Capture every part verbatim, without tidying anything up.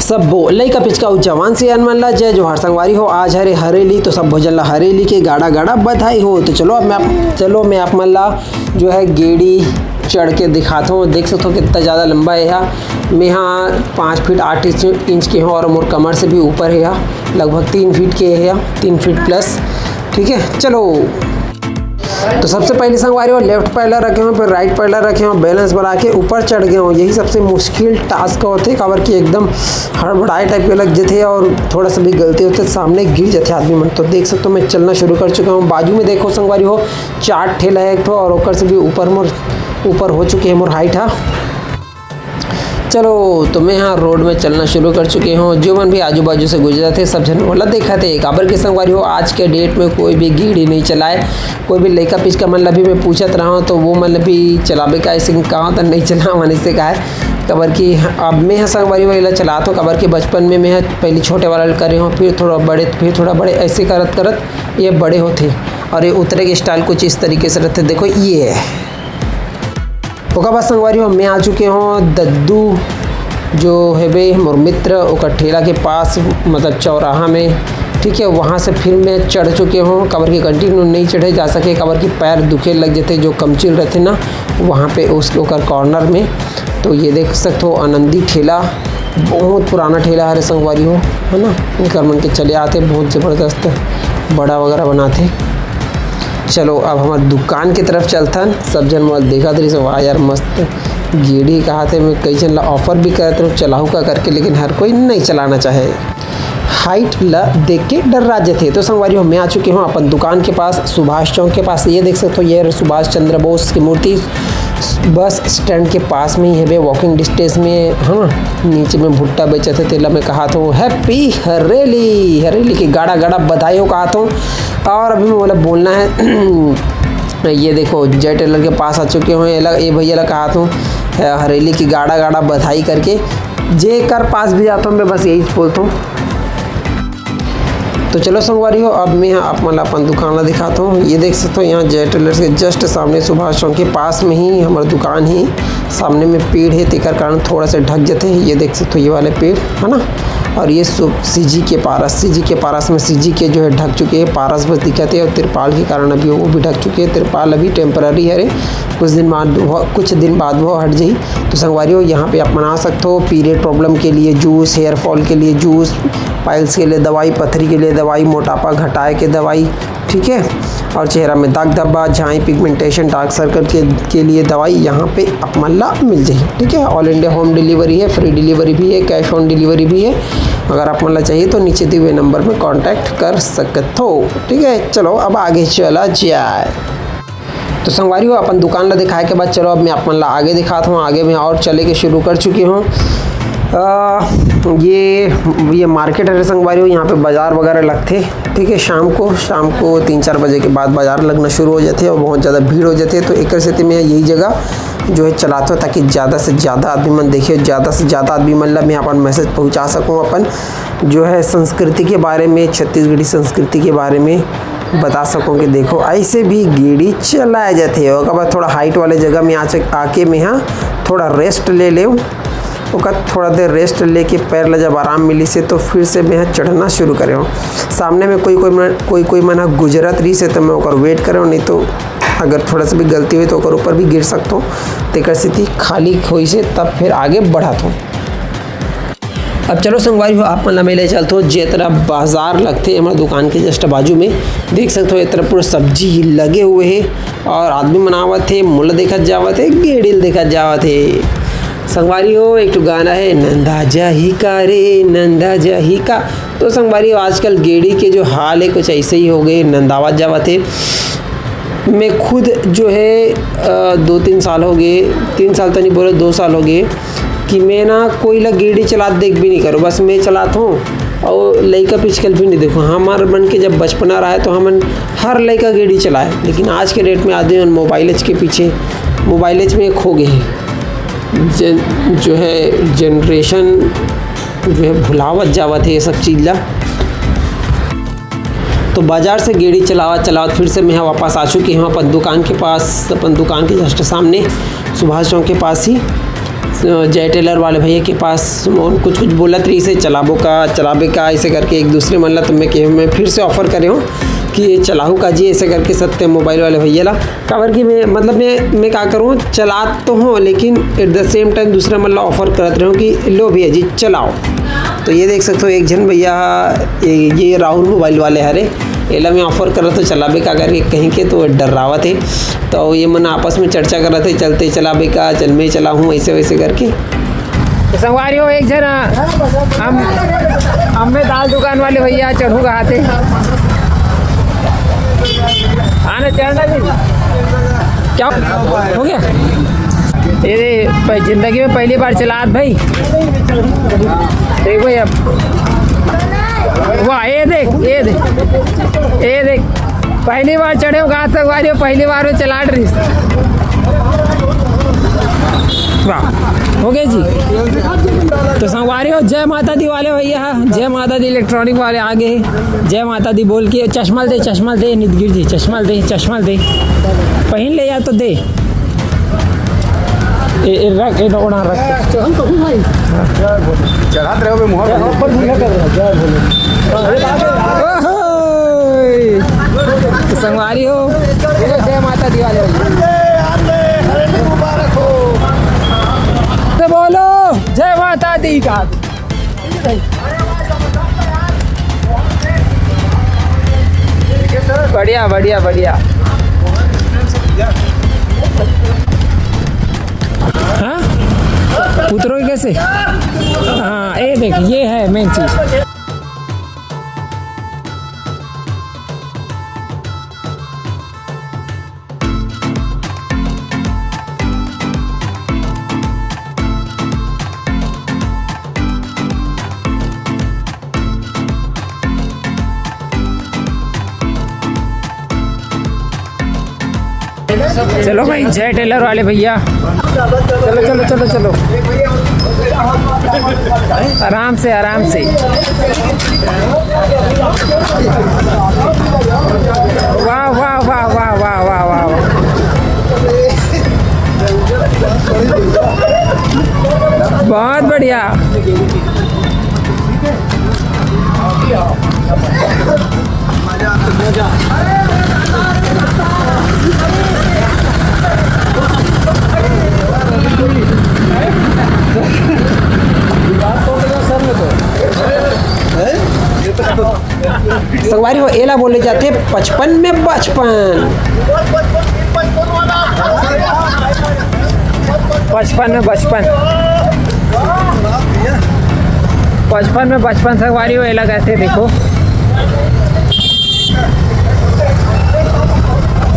सब्बो लइका पिचका अउ जवान सियान मन ला जय जोहार। संगवारी हो, आज हरे हरेली, तो सब्बो झन ला हरेली के गाड़ा गाड़ा बधाई हो। तो चलो अब मैं आप, चलो मैं आप मन ला जो है गेड़ी चढ़ के दिखाता हूँ। देख सकते हो कितना ज़्यादा लंबा है यहाँ। मैं यहाँ पाँच फीट आठ इंच, इंच के हूँ और मोर कमर से भी ऊपर है यहाँ, लगभग तीन फीट के है यहाँ, तीन फीट प्लस। ठीक है, चलो। तो सबसे पहले संगवारी हो लेफ्ट पैडल रखे हो, फिर राइट पैडल रखे हो, बैलेंस बना के ऊपर चढ़ गए हो। यही सबसे मुश्किल टास्क होथे, काबर कि एकदम हड़बड़ाए टाइप के लग जथे और थोड़ा सा भी गलती होथे सामने गिर जथे आदमी मन। तो देख सकते हो मैं चलना शुरू कर चुका हूँ। बाजू में देखो संगवारी हो, चार ठेला है एक ठो और ओकर से भी ऊपर मोर ऊपर हो चुके है मोर हाइट हा। चलो, तो मैं यहाँ रोड में चलना शुरू कर चुके हूँ। जो मन भी आजू बाजू से गुजरत हे, सब झन ओला देखत हे। काबर के संगवारी हो, आज के डेट में कोई भी गेड़ी नहीं चलाए। कोई भी लइका पिचका मन ला भी मैं पूछत रहा हूँ, तो वो मन भी चलाबे का, ऐसे कहा तो नहीं चला मन से कहा है। काबर कि अब मैं ह संगवारी हो एला चलात हूँ, काबर कि बचपन में मैं ह पहली छोटे वाला ल करे हूँ, फिर थोड़ा बड़े, फिर थोड़ा बड़े, ऐसे करत करत ये बड़े होथे। और ये उतरे के स्टाइल कुछ इस तरीके से रहते। देखो, ये है। ओकर बाद संगवारी हो, मैं आ चुके हूँ दद्दू जो हेबे मोर मित्र, ओकर ठेला के पास, मतलब चौराहा में। ठीक है, वहाँ से फिर मैं चढ़ चुके हूँ, काबर कि कंटिन्यू नहीं चढ़े जा सके, काबर कि पैर दुखे लग जथे, जो कमचिल रहथे ना वहाँ पे, उस ओकर कॉर्नर में। तो ये देख सकते हो आनंदी ठेला, बहुत पुराना ठेला हरे संगवारी हो, है ना। एकर मन के चले आथे, बहुत जबरदस्त बड़ा वगैरह बनाथे। चलो अब हमर दुकान के तरफ चलथन। सब झन मोला देखत रहिस, "वाह यार, मस्त गेड़ी," कहाथे। मैं कई झन ला ऑफर भी करत रहूँ, "चलाहू का?" करके, लेकिन हर कोई नहीं चलाना चाहे। हाइट ला देख के डर्रा जथे। तो संगवारी हो, मैं आ चुके हूँ अपन दुकान के पास, सुभाष चौक के पास। ये देख सकते हो, ये रहे सुभाष चंद्र बोस की मूर्ति, बस स्टैंड के पास में ही हेबे, वॉकिंग डिस्टेंस में। हाँ, नीचे में भुट्टा बेचत हे, तेला मैं कहात हूँ, "हैप्पी हरेली, हरेली के गाड़ा गाड़ा बधाई हो," कहात हूँ। और अभी मैं बोला बोलना है ये देखो, जय टेलर के पास आ चुके हूँ। ये ला, ये भैया ला कहात हूँ, हरेली की गाड़ा गाड़ा बधाई करके। जेकर पास भी जाता हूँ, मैं बस यही बोलता हूँ। तो चलो संगवारी हो, अब मैं आप मन ला अपन दुकान ला दिखाता हूँ। ये देख सकते हो, यहाँ जय टेलर्स के जस्ट सामने, सुभाष चौक के पास में ही हमार दुकान ही। सामने में पेड़ है, तेकर कारण थोड़ा सा ढक जाते हैं। ये देख सकते हो, ये वाले पेड़ है ना, और ये सु-, सीजी के पारस, सीजी के पारस में सीजी के जो है ढक चुके हैं, पारस बस दिखाते हैं, और तिरपाल के कारण अभी वो भी ढक चुके हैं। तिरपाल अभी टेम्पररी है रे, कुछ दिन बाद वो, कुछ दिन बाद वो हट जाई। तो संगवारी हो, यहाँ पे आप बना सकते हो पीरियड प्रॉब्लम के लिए जूस, हेयर फॉल के लिए जूस, पाइल्स के लिए दवाई, पथरी के लिए दवाई, मोटापा घटाए के दवाई, ठीक है, और चेहरा में दाग धब्बा, झाई, पिगमेंटेशन, डार्क सर्कल के, के लिए दवाई यहाँ पे आप मन ला मिल जाए। ठीक है, ऑल इंडिया होम डिलीवरी है, फ्री डिलीवरी भी है, कैश ऑन डिलीवरी भी है। अगर आप मन ला चाहिए तो नीचे दिए हुए नंबर में कॉन्टैक्ट कर सकते हो। ठीक है, चलो अब आगे चला जाए। तो संगवारी हो, अपन दुकान ला दिखाए के बाद चलो अब मैं आप मन ला आगे दिखाता हूँ। आगे मैं और चले के शुरू कर चुके हूँ। अ, ये ये मार्केट है संगवारी हो, यहाँ पे बाजार वगैरह लगते, ठीक है। शाम को शाम को तीन चार बजे के बाद बाजार लगना शुरू हो जाते और बहुत ज़्यादा भीड़ हो जाती है। तो एक सेती मैं यही जगह जो है चलाता हूँ, ताकि ज़्यादा से ज़्यादा आदमी मन देखे, ज़्यादा से ज़्यादा आदमी मन ला मैं अपन मैसेज पहुँचा सकूँ, अपन जो है संस्कृति के बारे में, छत्तीसगढ़ी संस्कृति के बारे में बता सकूँ कि देखो ऐसे भी गेड़ी चलाया जाते हैं। ओकर बाद थोड़ा हाइट वाले जगह में आ चक-, आके मैं यहाँ थोड़ा रेस्ट ले ले। ओकर थोड़ा देर रेस्ट लेके पैर ला जब आराम मिली से, तो फिर से मैं चढ़ना शुरू करे हूँ। सामने में कोई कोई मन, कोई कोई मन ह गुजरत रही से, तो मैं ओकर वेट करे हूँ, नहीं तो अगर थोड़ा सा भी गलती हुई तो ओकर ऊपर भी गिर सकता हूँ। तेकर सेती खाली होई से तब फिर आगे बढ़त हूँ। अब चलो संगवारी हो, आप मन ला मैं ले चलत हो, जे तरफ बाजार लगथे हमर दुकान के जस्ट बाजू में। देख सकते हो, ए तरफ पूरा सब्जी लगे हुए है और आदमी मन आवत हे, मोला देखत जावत हे, गेड़ी ल देखत जावत हे। संगवारी हो, एक ठो गाना है, "नंदा जाही का रे, नंदा जाही का।" तो संगवारी हो, आजकल गेड़ी के जो हाल है, कुछ ऐसे ही हो गए, नंदावत जावत हे। मैं खुद जो है, अ, दो तीन साल हो गए, तीन साल तो नहीं बोले, दो साल हो गए कि मैं ना कोई ला गेड़ी चलात देख भी नहीं करूँ, बस मैं चलात हूँ और लइका पिचकल भी नहीं देखूँ। हमार मन के जब बचपना रहा है तो हमन हर लइका गेड़ी चलाए, लेकिन आज के डेट में आदमी मन मोबाइल के पीछे, मोबाइल में खो गए हैं। जन, जो है जनरेशन जो है भुलावत जावत है ये सब चीज़ ला। तो बाजार से गेड़ी चलावत चलावत फिर से मैं वापस आ चुके हूँ अपन दुकान के पास, अपन दुकान के जस्ट सामने सुभाष चौक के पास ही। जय टेलर वाले भैया के पास, वो कुछ कुछ बोलत रहिस हे, "चलाबो का, चलाबे का?" ऐसे करके एक दूसरे मन ला, तो मैं कहे, मैं फिर से offer करे हूँ कि ये चलाहू का जी, ऐसे करके सत्यम मोबाइल वाले भैया ला। काबर कि मैं, मतलब, मैं, मैं का करूँ, चलात तो हूँ, लेकिन at the same time दूसरा मन ला offer करत रहूँ कि लो भैया जी, चलाओ। तो ये देख सकते हो, एक झन भैया, ये, ये राहुल मोबाइल वाले हरे, एला मैं offer करत हूँ, चलाबे का करके कहीं के, तो डर्रावत हे। तो ये मन आपस में चर्चा करत हे, "चलते चलाबे का, चल मैं चलाहूँ", ऐसे वैसे करके। तो संगवारी हो, एक झन, हम, हम में दाल दुकान वाले भैया चढ़ू कहाथे। आना चढ़ना जी। क्या हो गया? ये दे, प-, जिंदगी में पहली बार चलात भाई। देख भाई अब। वाह, ये देख, ये देख, ये देख। पहली बार चढ़े हो गाछ संगवारी हो, पहली बार में चलात रहिस। वाह, हो गया जी। तो संगवारी हो, जय माता दी वाले भैया, जय माता दी इलेक्ट्रॉनिक वाले आ गए। जय माता दी बोल के, चश्मा दे, चश्मा दे, नित गिर जी, चश्मा दे, चश्मा दे, पहन ले या तो दे। ए, ए, रख, ए, ओढ़ा रख। चढ़न तो हूँ भाई। चढ़ात रहो बे, मुहर बंद। ऊपर मुहर कर रहा, जय बोले। ओहो! तो संगवारी हो, जय माता दी वाले हो। तो बोलो, जय माता दी का। बढ़िया, बढ़िया, बढ़िया। हाँ? उतरोगे कैसे? हाँ, ये देख, ये है मेन चीज। चलो भाई, जय टेलर वाले भैया, चलो, चलो, चलो, चलो, आराम से, आराम से। वाह, वाह, वाह। बहुत बढ़िया। संगवारी हो, एला बोले जाथे पचपन में बचपन। पचपन में बचपन। पचपन में बचपन संगवारी हो, एला कहथे, देखो।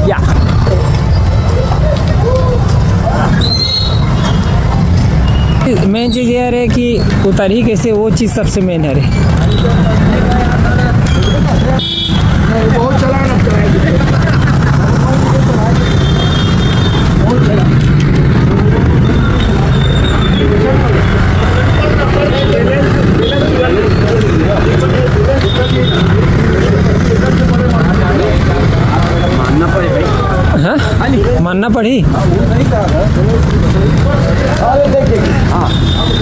या। मेन चीज ये हरे कि उतरही कैसे, वो चीज सबसे मेन हरे। मानना पड़े भाई। हाँ? मानना पड़ी।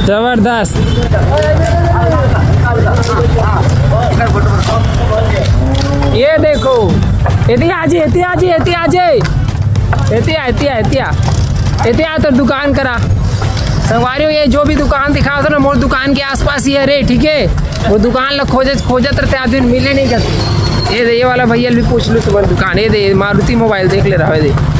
जबरदस्त। ये देखो, एती आजे, एती आजे, एती आजे। एती आ, एती आ, एती आ। एती आ तो दुकान करा। संगवारी हो, ये जो भी दुकान दिखावत ना, मोर दुकान के आसपास ही हरे, ठीक है? वो दुकान ला खोजत, खोजत रहते, आदमी मिले नहीं करते। ये दे, ये वाला भैया भी पूछ लो तुम्हारी दुकान। ये दे, मारुति मोबाइल देख ले रहा है, ये दे।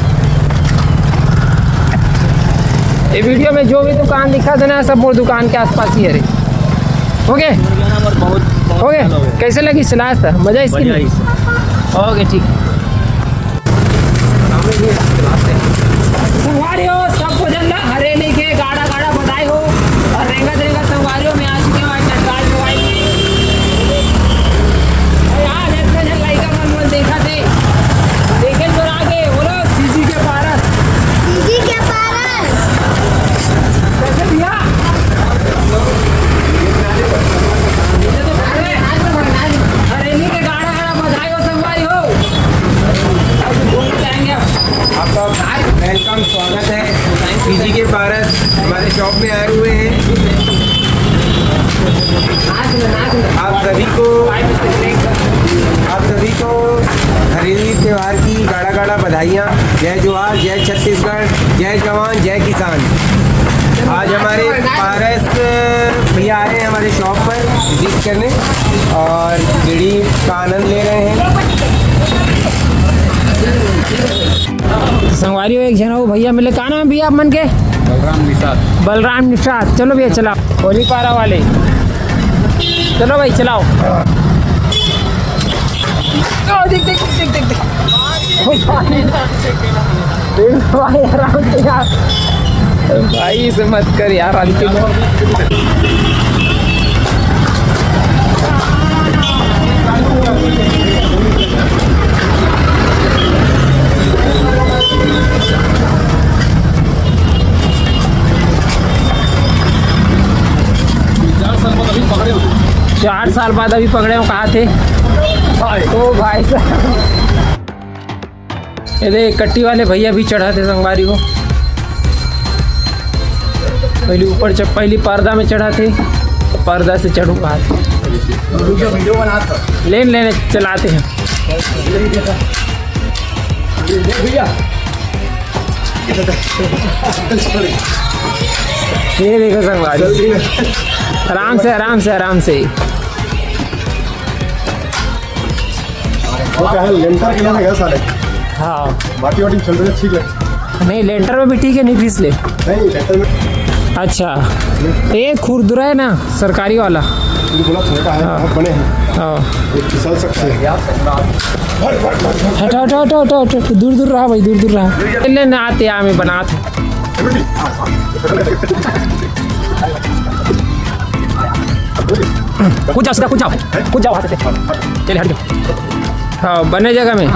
ये वीडियो में जो भी दुकान दिखा देना, सब मोर दुकान के आसपास ही हरे। ओके? बहुत, बहुत ओके? अच्छा लगा। कैसे लगी क्लास? मजा इसकी? बढ़िया ही। ओके, ठीक। संगवारी हो, सबको झन ला हरेली के गाड़ा गाड़ा बधाई हो। और रेंगत रेंगत संगवारी हो, मैं आ चुके हूँ आज चटकाल मोबाइल में। और आज इतने झन लइका मन मोर देखत हे, देखे तो आगे बोलो, सीजी के पारस। सीजी के पारस। कैसे भैया? हरेली के गाड़ा गाड़ा बधाई हो संगवारी हो। आपका वेलकम, स्वागत है। भाइयाँ, जय जोहार, जय छत्तीसगढ़, जय जवान, जय किसान। आज हमारे पारस भैया आए हैं हमारे शॉप पर विजिट करने और गेड़ी का आनंद ले रहे हैं। संगवारी हो, एक झन हो भैया मिले। का नाम है भैया आप मन के? बलराम निषाद। बलराम निषाद। चलो भैया, चलाओ। होली पारा वाले, चलो भाई, चलाओ। ओ, देख, देख, देख, देख, देख। ओ भाई। देख भाई, आराम से यार। भाई, इसे मत कर यार, अंतिम। चार साल बाद अभी पकड़े हो। चार साल बाद अभी पकड़े हो, कहा थे? ओ भाई साहब, ये दे, कट्टी वाले भैया भी चढ़ा थे संगवारी हो। पहले ऊपर चढ़, पहले पर्दा में चढ़ा थे, तो पर्दा से चढ़ू कहा थे। वीडियो बना था। लेन लेने चलाते हैं। भैया, ये देखो संगवारी, आराम से, आराम से, आराम से। वो क्या है, लेंटर के लिए गया साले। हाँ। माटी वाटी चल रही है, ठीक है। नहीं, लेंटर में भी ठीक है, नहीं फिसले। नहीं, लेंटर में। अच्छा, ये खुरदुरा है ना, सरकारी वाला। तुमने बोला छोटा है, हाँ। बहुत बड़े हैं। हाँ। ये फिसल सकते हैं। हट, हट, हट, हट, हट, दूर दूर रहा भाई, दूर दूर रहा। ले ना आते, आमे बनाते। कूद जाओ, सीधा कूद जाओ, कूद जाओ वहाँ से। चले, हट जाओ। हाँ, बने जगह में।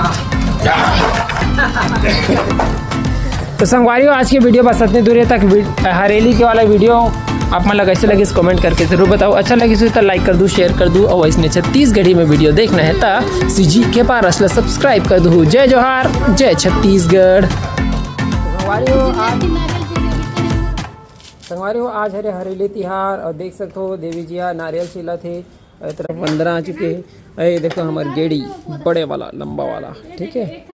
तो संगवारी हो, आज के वीडियो बस इतनी दूर तक। वी-, हरेली के वाला वीडियो आप मन ला कैसे लगिस, कमेंट करके जरूर बताओ। अच्छा लगिस हो तो लाइक कर दू, शेयर कर दू, और वैसने छत्तीसगढ़ी में वीडियो देखना है तो सीजी के पारस ला सब्सक्राइब कर दू। जय जोहार, जय छत्तीसगढ़। संगवारी हो, आज, संगवारी हो, आज हरे हरेली तिहार और देख सकते हो देवी जी हा नारियल छीलत हे। ए तरफ वंदना आ चुके हे। ए देखो हमार गेड़ी बड़े वाला, लंबा वाला, ठीक है।